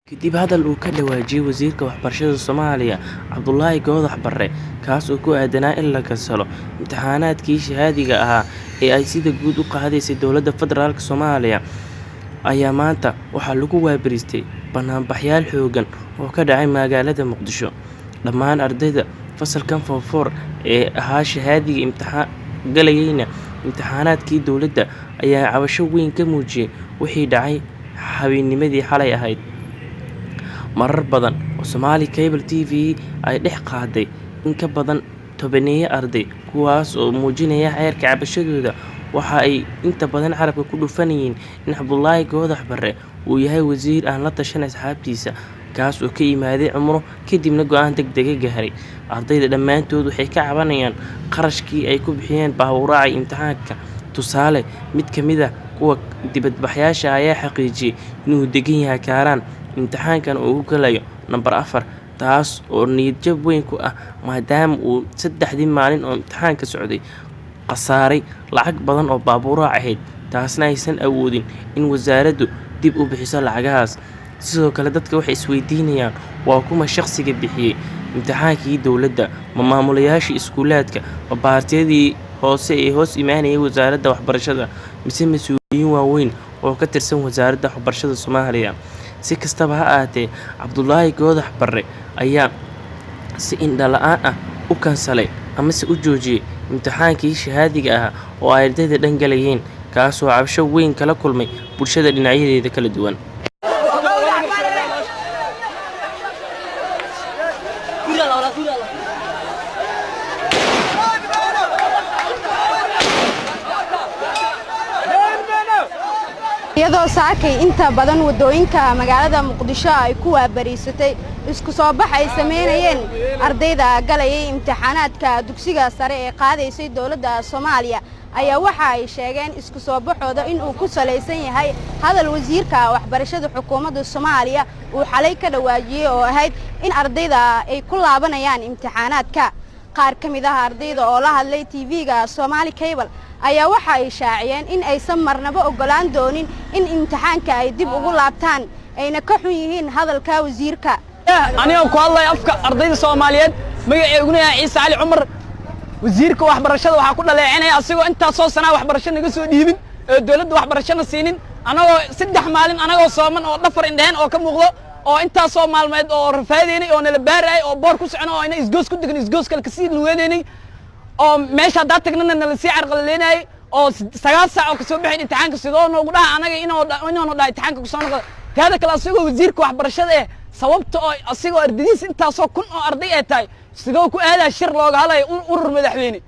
Kadib hadal uu ka dhawaajiyay Wasiirka Waxbarashada Soomaaliya Cabdullaahi Goodax Barre, kaas oo ku aadanaa in la kansalo imtixaanaadkii shahaadiga ahaa ee ay sida guud u qaadaysay dowladda federaalk Soomaaliya, ayaa maanta waxaa lagu waabariistay banaanbaxyaal xooggan oo ka dhacay magaalada Muqdisho. Dhammaan ardayda fasalka Form 4 ee ahaa shahaadiga imtixaan galayayna imtixaanaadkii dowladda ayaa cabasho weyn ka muujiyay wixii dhacay habeennimadii xalay ahayd. Marar badan oo Somali Cable TV ay dhex qaaday in ka badan tobaneeyo arday, kuwaas oo muujinaya heerka cabashadooda, waxa ay inta badan carabka ku dhufanayeen in Cabdullaahi Goodax Barre uu yahay wasiir aan la tashan asxaabtiisa, kaas oo ka yimaaday cumro kadibna go'aan degdeg ah gaaray. Ardayda dhammaantood waxay ka cabanayaan kharashkii ay ku bixiyeen baabuurka imtixaanka. Tusaale, mid ka mid ah kuwa dibadbaxayaasha ayaa xaqiijiyay inuu degan yahay Kaaraan, imtixaankana uu ku galayo nambar 4, taas oo niyad jab weyn ku ah maadaama uu saddexdii maalin oo imtixaanka socday khasaaray lacag badan oo baabuur ahayd, taasna aysan awoodin in wasaaraddu dib u bixiso lacagahaas. Sidoo kale, dadka waxay isweydiinayaan waa kuma shaqsiga bixiyay imtixaankii dowladda: ma maamulayaashii iskuulaadka, ma baartiyadii hoose ee hoos imaanayay wasaaradda waxbarashada, mise mas'uuliyiin waaweyn oo ka tirsan wasaaradda waxbarashada Soomaaliya? Si kastaba ha ahaatee, Cabdullaahi Goodax Barre ayaa si indho la'aan ah u kansalay amase u joojiyay imtixaankii shahaadiga ahaa oo ay ardayda dhan galayeen, kaasoo cabasho weyn kala kulmay bulshada dhinacyadeeda kala duwan. Iyadoo saakay inta badan waddooyinka magaalada Muqdisho ay ku waabariisatay isku soo bax ay samaynayeen ardayda galayay imtixaanaadka dugsiga sare ee qaadaysay dowladda Soomaaliya, ayaa waxa ay sheegeen isku soo baxooda in uu ku salaysan yahay hadal wasiirka waxbarashada xukuumadda Soomaaliya uu xalay ka dhawaajiyey oo ahayd in ardayda ay ku laabanayaan imtixaanaadka. Qaar ka mid ah ardayda oo la hadlay TV-ga Somali Cable ayaa waxa ay shaaciyeen in aysan marnaba oggolaan doonin in imtixaanka ay dib ugu laabtaan, ayna ka xun yihiin hadalka wasiirka. Anigoo ku hadlaya afka ardayda Soomaaliyeed, magaceeguna yahay Ciise Cali Cumar, wasiirka waxbarashada waxaa ku dhaleecinaya asigoo intaasoo sanaa waxbarasho naga soo dhiibin ee dowladda waxbarashona siinin, anagoo 3 maalin anagoo sooman oo dhafar indheheen oo ka muuqdo oo intaasoo maalmeed oo rafaadaynay oo nala baaraay oo boor ku socon oo ina isgoos ku degan isgoos kale kasii lugeynay oo meesha haddaa tagnana nala sii carqalaleynayay oo 9 saac oo kasoo baxayn imtixaanka, sidoo noogu dhaha anaga inuunu dhaha imtixaanka kusoo noqda? Taada kale, asigoo wasiirka waxbarashada eh, sababta oo asigoo ardadiisa intaasoo kun oo arday ay tahay sidoo ku aadaa shir looga hadlayo urur madaxweyne?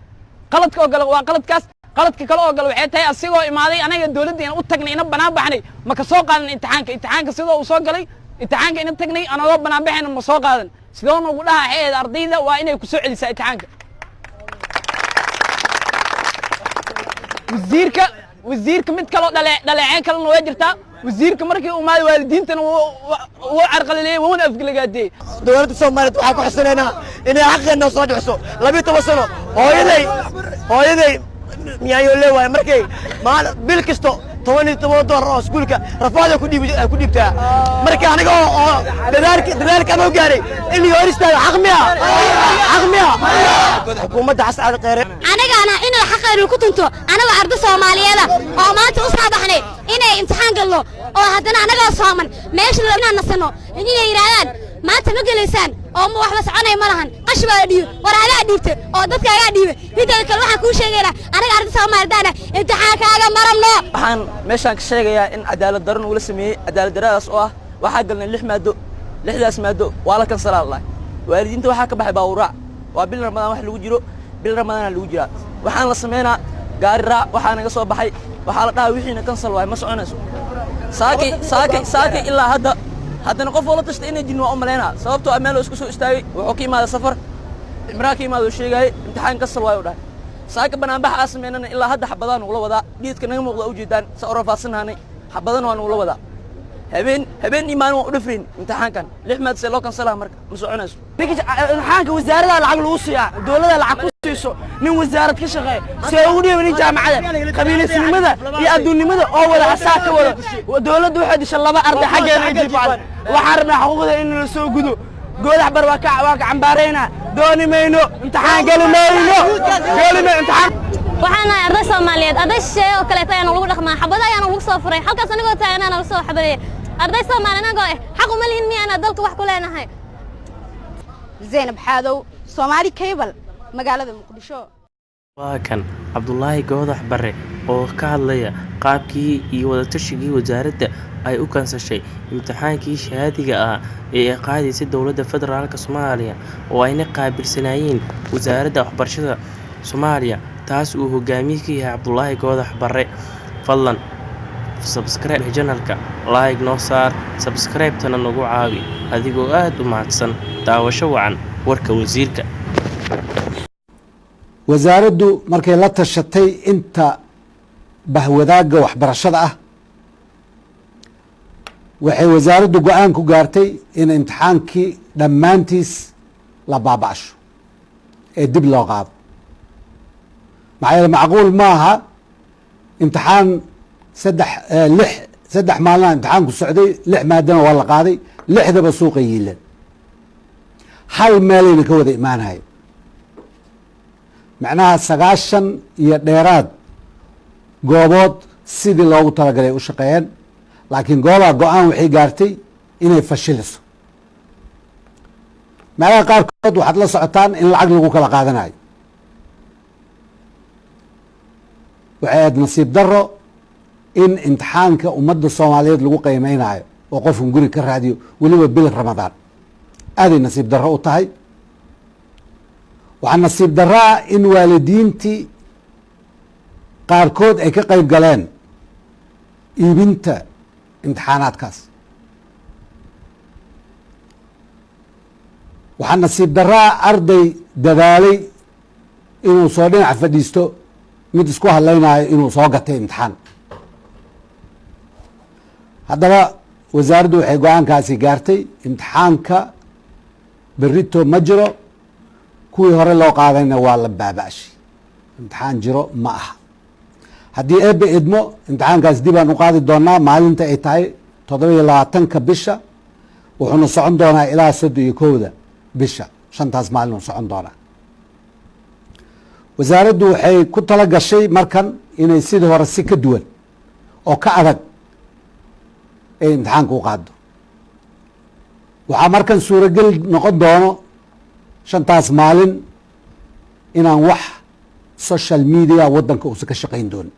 Qaladka oo gale waa qaladkaas. Qaladka kale oo gale waxay tahay asigoo imaaday anaga dowladda ina u tagnay, ina banaan baxnay, ma ka soo qaadan imtixaanka. Imtixaanka sidoo uu soo galay imtixaanka ina tagnay anagoo banaan baxayna ma soo qaadan, sidoo noogu dhaha? Waxay ahayd ardayda waa inay ku soo celisaa imtixaanka. Wasiirka mid kaloo dhaleeceyn kalena waa jirtaa. Wasiirka markii uu imaaday waalidiintana wuu carqalaleeyey, wuuna afgalagaadeeyey. Dowladda Soomaaliyeed waxaan ku xusanaynaa inay xaqeenna soo dhixiso. 12 sano hooyaday miyaayo leewahay markay maal bil kasto $17 oo iskuulka rafaada ku dhiib ku dhiibtaa. Marka aniga oo dadaalka ama gaaray in la hor istaago, xaq miya? Xaq miya? Xukuumadda Xasan Cali Kheyre. Anigana inay xaqaynu ku tunto, anagoo arday Soomaaliyeeda oo maanta u soo baxnay inay imtixaan galno oo haddana anagoo sooman meesha inaan nasanno, inay yidhaahdaan maanta ma gelaysaan oo ma waxba soconay ma lahan, qash baa la dhiibe, war adaa dhiibte oo dadkaagaa dhiibe. Mideeda kale, waxaan kuu sheegaynaa anaga arday Soomaalidaana imtixaankaaga marabno. Waxaan meeshaan ka sheegayaa in cadaalad darro nagula sameeyey. Cadaalad darradaas oo ah waxaa galnay lix maado, lixdaas maado waa la kansalaa lahay. Waalidiinta waxaa ka baxay baawuraac. Waa bil Ramadaan wax lagu jiro, bil Ramadaana lagu jiraa. Waxaan la sameynaa gaari raac, waxaa naga soo baxay, waxaa la dhahaa wixiina cancel waay, ma soconayso. Saakay saakay saakay ilaa hadda haddana qof oo la tashtay inay jirin waa u malaynaa, sababtoo ah meel oo isku soo istaagay, wuxuu ka imaaday safar, cimraa ka imaada, uu sheegayay imtixaan cancel waay u dhahay. Saaka banaanbaxa aa sameynana ilaa hadda xabadaa nagula wadaa. Dhiidka naga muuqda ujeedaan sa u rafaadsannahanay, xabadana waa nagula wadaa. Habeen habeen iyo maalin waan u dhafrayn imtixaankan. Lix maad see loo kansalaa? Marka ma soconayso. Imtixaanka wasaarada lacag lagu siiyaa, dowladda lacag ku siiso. Nin wasaarad ka shaqeeya see ugu dhiiba nin jaamacada? Qabiilisnimada iyo adduunnimada oo wada asaa ka wada. Dowladda waxay disha laba arday xaggeena ay jiifaan. Waxaan rabnaa xuquuqda in la soo gudo. Goodax Bar waa ka cambaaraynaa. Dooni mayno, imtixaan geli mayno, geli mayno imtixaan. Waxaan nahay arday Soomaaliyeed. Arday shisheeye oo kaleeto ayaana lagu dhaqmaa. Xabado ayaana lagu soo furay halkaas. Anigoo taaganaana lagu soo xabadeeyey. Arday Soomaali anagoo xaq uma lihin miya inaan dalka wax ku leenahay? Zaynab Xaadow, Soomaali Cable, magaalada Muqdisho. Waa kan Cabdulaahi Goodax Barre oo ka hadlaya qaabkii iyo wadatashigai wasaaradda ay u kansashay imtixaankii shahaadiga ahaa ee ay qaadaysay dowladda federaalka Soomaaliya, oo ayna qaabilsanaayeen wasaaradda waxbarashada Soomaaliya, taas uu hogaamiye ka yahay Cabdulaahi Goodax Barre. Fadlan subscribe channelka, like noo saar, subscribe-tana nagu caawi adigoo aad u mahadsan. Daawasho wacan warka wasiirka. Wasaaraddu markay la tashatay inta bahwadaagga waxbarashada ah, waxay wasaaraddu go-aan ku gaartay in imtixaankii dhammaantiis la baaba'sho ee dib loo qaado. Maxaa yeele, macquul maaha imtixaan saddex lix 3 maalina imtixaanku socday, lix maadana waa la qaaday, lixdaba suuqa yiileen, hal meelayna ka wada imaanayo. Macnaha 90 iyo dheeraad goobood sidii loogu talagalay u shaqeeyeen, laakiin goobaa go-aan waxay gaartay inay fashiliso. Meelaha qaarkood waxaad la socotaan in lacag lagu kala qaadanayo. Waxay ahayd nasiib daro in imtixaanka ummadda Soomaaliyeed lagu qiimeynayo oo qofkan guri ka raadiyo, weliba bil Ramadaan. Aaday nasiib darro u tahay. Waxaa nasiib daraa in waalidiintii qaarkood ay ka qayb galeen iibinta imtixaanaadkaas. Waxaa nasiib daraa arday dadaalay inuu soo dhinac fadhiisto mid isku hadlaynayo inuu soo gatay imtixaan. Haddaba wasaaraddu waxay go-aankaasi gaartay: imtixaanka berito ma jiro, kuwii hore loo qaadayna waa la baaba'shay, imtixaan jiro ma aha. Haddii Eebbe idmo, imtixaankaas dib aan u qaadi doonaa maalinta ay tahay 27-ka bisha, wuxuuna socon doonaa ilaa 31-da bisha. Shantaas maalin uu socon doonaa. Wasaaraddu waxay ku tala gashay markan inay sidii hore si ka duwan oo ka adag ay imtixaanka u qaado. Waxaa markan suuragel noqon doono shantaas maalin inaan wax social media waddanka uusan ka shaqayn doonin.